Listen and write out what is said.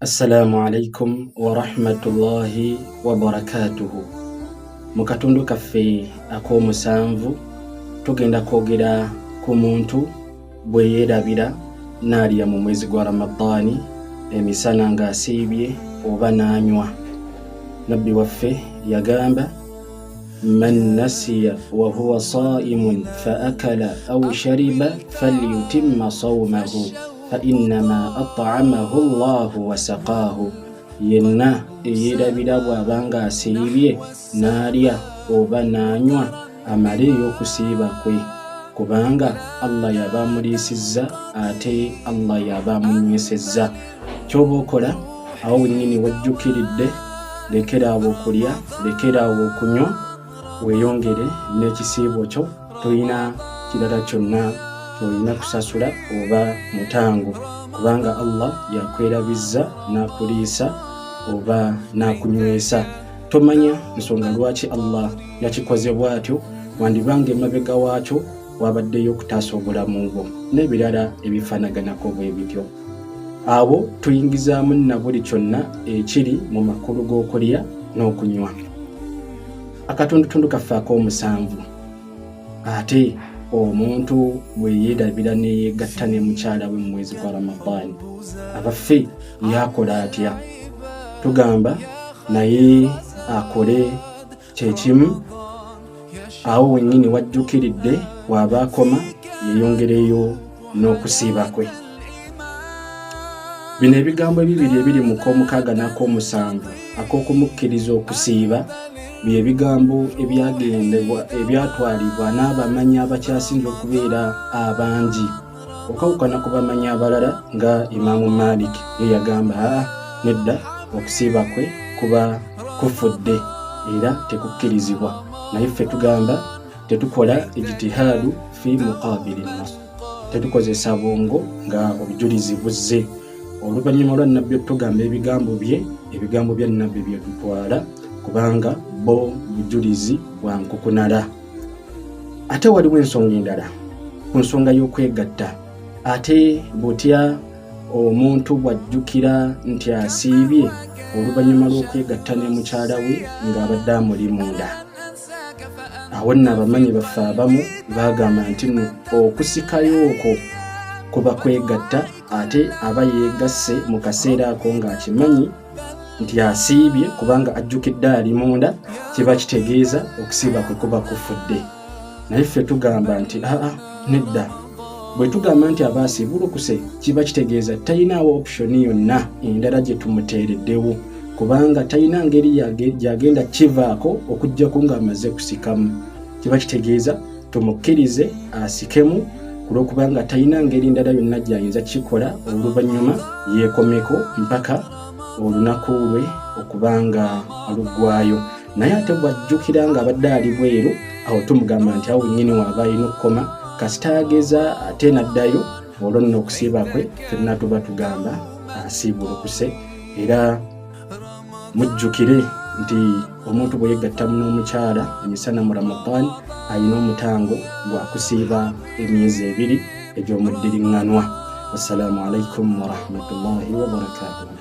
Assalamu alaikum warahmatullahi wabarakatuhu. Mu katundu kaffe ak'omusanvu tugenda kwogera ku muntu bwe yeerabira n'alya mu mwezi gwa Ramadaani emisana ng'asiibye oba n'anywa. Nabbi waffe yagamba, man nasiya wa huwa saimun fa akala au shariba falyutimma sawmahu fa innama at'amahu Allahu wa saqaahu. Yenna eyeerabira bw'aba ng'asiibye n'alya oba n'anywa amaleeyo okusiiba kwe, kubanga Allah y'aba amuliisizza ate Allah y'aba amunywesezza. Ky'oba okola awo wennyini wajjukiridde, lekera awo okulya, lekera awo okunywa, weeyongere n'ekisiibo kyo. Tolina kirala kyonna ky'olina kusasula oba mutango, kubanga Allah yakwerabizza n'akuliisa oba n'akunywesa. Tomanya nsonga lwaki Allah yakikoze bw'atyo, wandibanga emabega waakyo wabaddeyo okutaasa obulamu bwo n'ebirala ebifaanaganako bwe bityo. Awo tuyingizaamu na buli kyonna ekiri mu makulu g'okulya n'okunywa. Akatundutundu kaffe ak'omusanvu, ate omuntu bwe yeerabira ne yeegatta ne mukyala we mu mwezi gwa Ramadaani, abaffe yakola atya? Tugamba naye akole kyekimu, awo wennyini wajjukiridde w'aba akoma yeeyongereyo n'okusiiba kwe. Bino ebigambo ebibiri ebiri mu k'omukaaga n'ak'omusanvu ak'okumukkiriza okusiiba bye bigambo ebyatwalibwa n'abamanyi abakyasinze okubeera abangi, okwawukana ku bamanyi abalala nga Imaamu Malik ye yagamba aa nedda, okusiiba kwe kuba kufudde era tekukkirizibwa. Naye ffe tugamba tetukola ijtihaadu fi muqabili nas, tetukozesa bwongo nga obujulizi buzze oluvannyuma lwa Nabbi otugamba ebigambo bye, ebigambo bya Nabbi bye tutwala kubanga bo bujulizi bwa nkukunala. Ate waliwo ensonga endala ku nsonga y'okwegatta. Ate butya omuntu bw'ajjukira nti asiibye oluvannyuma lw'okwegatta ne mukyala we ng'abadde amuli munda? Awo nno abamanyi baffe abamu baagamba nti nno okusikayo okwo kuba kwegatta, ate aba yeegasse mu kaseera ako ng'akimanyi nti asiibye kubanga ajjukidde ali munda, kiba kitegeeza okusiiba kwe kuba kufudde. Naye ffe tugamba nti aa nedda, bwe tugamba nti aba asiibulukuse kiba kitegeeza talinaawo option yonna endala gye tumuteereddewo, kubanga talina ngeri gyagenda kivaako okuggyako ng'amaze kusikamu. Kiba kitegeeza tumukkirize asikemu kulwokubanga talina ngeri ndala yonna gyayinza kikola, oluvannyuma yeekomeko mpaka olunaku lwe okubanga luggwayo. Naye ate bw'ajjukira ng'abadde ali bweru, awo tumugamba nti awo nnyini waaba alina okukoma, kasita ageza ate n'addayo, olwo nno okusiiba kwe fenna tuba tugamba asiibulukuse. Era mujjukire nti omuntu bwe yegatta n'omukyala emisana mu Ramadan alina omutango gwa kusiiba emyezi ebiri egy'omuddiriŋŋanwa. Wassalaamu alaikum warahmatullahi wabarakatuhu.